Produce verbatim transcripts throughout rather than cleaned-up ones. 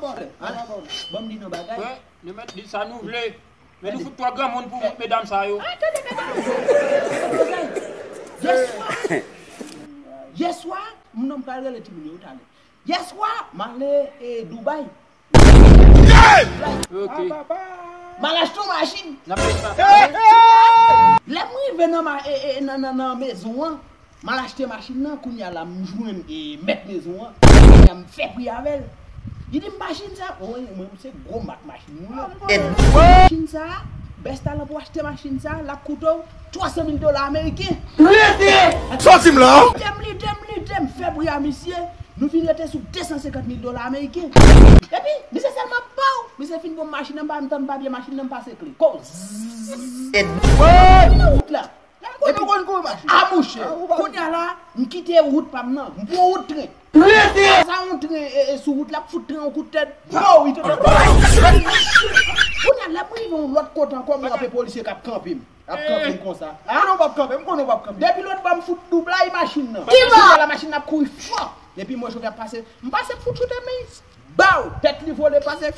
pa bon. Ban m di nou bagay. Wi, nou mèt di sa nou vle. Men nou fout twò granmoun pou medam sa yo. Yèswa, yèswa, m non m pral rele timoun yo talè. Yèswa, m ale e Dubai. Ok. M al achte yon machin. Lè m rive nan ma- e- e- nan nan nan mezon an, m al achte machin nan, kounye a la m jwenn e mèt mezon an. Kounye a m fè pri avè l. Li di m machin sa, o mwen se gwo mak machin nou yo. Machin sa, bèsta lan pou achte machin sa, l ap koute w twa san mil dola ameriken. Sòti m la. Lite m, lite m, lite m, fè pri a misye. Nou fin rete sou de san senkant mil dola ameriken. Epi, misye sèlman pow, misye fin ban m machin nan, m pa janm tann papye machin nan, m pase kle. Koz. Nan wout la. Epi, a mouche, kounye a la, m kite wout pa m nan, m pran wout tren. Sa yon tren e, e, sou wout la, m fout tren yon kout tèt. Pow, li tonbe. Kounye a, lè m rive yon lòt kote ankò, m ranpe polisye k ap kanpe m. Ap kanpe m konsa. M konnen w p ap kanpe, m konnen w p ap kanpe. Depi lòt bò m fout doublay machin nan. Ki bò? Kounye a la machin nan ap kouri fò. Depi m wè chofè ap pase, m pase m fout choute men. Baw! Tèt li vole pase.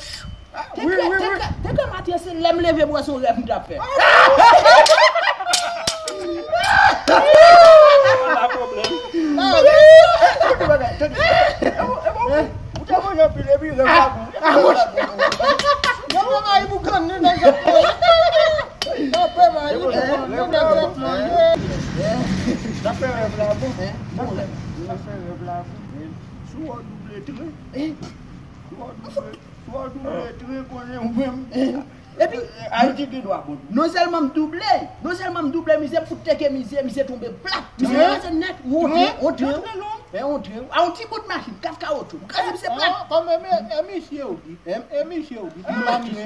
Te wi, krè, wi, te wi. Krè, te krè maten se lè m leve m wè se yon rèv m t ap fè. Pa pwoblèm. Tande bagay, tande. E bon, e bon, ou te manje anpil epi rèv la gou. Yo pran mayi pou grann li nan zòt manje. Yo pran mayi pou grann li nan zòt manje. N ap fè rèv la bon. N ap fè, n ap fè rèv la bon. Si w wè w double tren. Si w wè w double, si w wè w double tren konnen ou menm. Epi, Ayiti gen dwa bon. Non sèlman m double, non sèlman m double, mizè m fout teke mizè, mizè tonbe plat. Mizè kraze nèt, yon tren, yon tren, yon tren, a yon ti bout machin, kat kawotchou, m kraze mizè plat. Kòm e, e misye ou di, e misye ou di, se pa misye.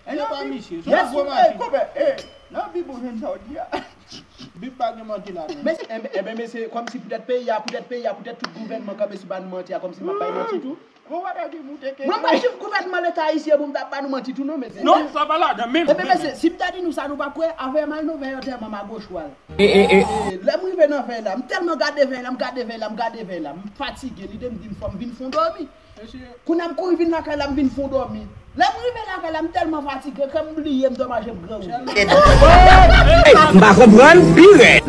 E se pa misye, se yon gwo machin. Konpè, e, nan Bib ou jwenn sa w di a. Bib pa gen manti ladan. Men se, enben, enben, men se kòmsi poutèt peyi a, poutèt peyi a, poutèt tout gouvènman kanpe sou bann manti a, kòmsi m ap bay manti tou. Mwen pa chif gouvènman Leta ayisyen pou m ta ba nou manti tou non, mesye. Non, sa pa ladan menm. Ebyen, mesye, si m ta di nou sa, nou p ap kwè. Avè m al nan vèy antèman magochwal. Lè m rive nan vèy la, m tèlman gade vèy la, m gade vèy la, m gade vèy la, m fatige, lide m di m fò m vin fon dòmi. Kounye a m kouri vin lakay la, m vin fon dòmi. Lè m rive lakay la, m tèlman fatige ke m bliye m dòmaje m granmoun. M pa konprann pi rèd.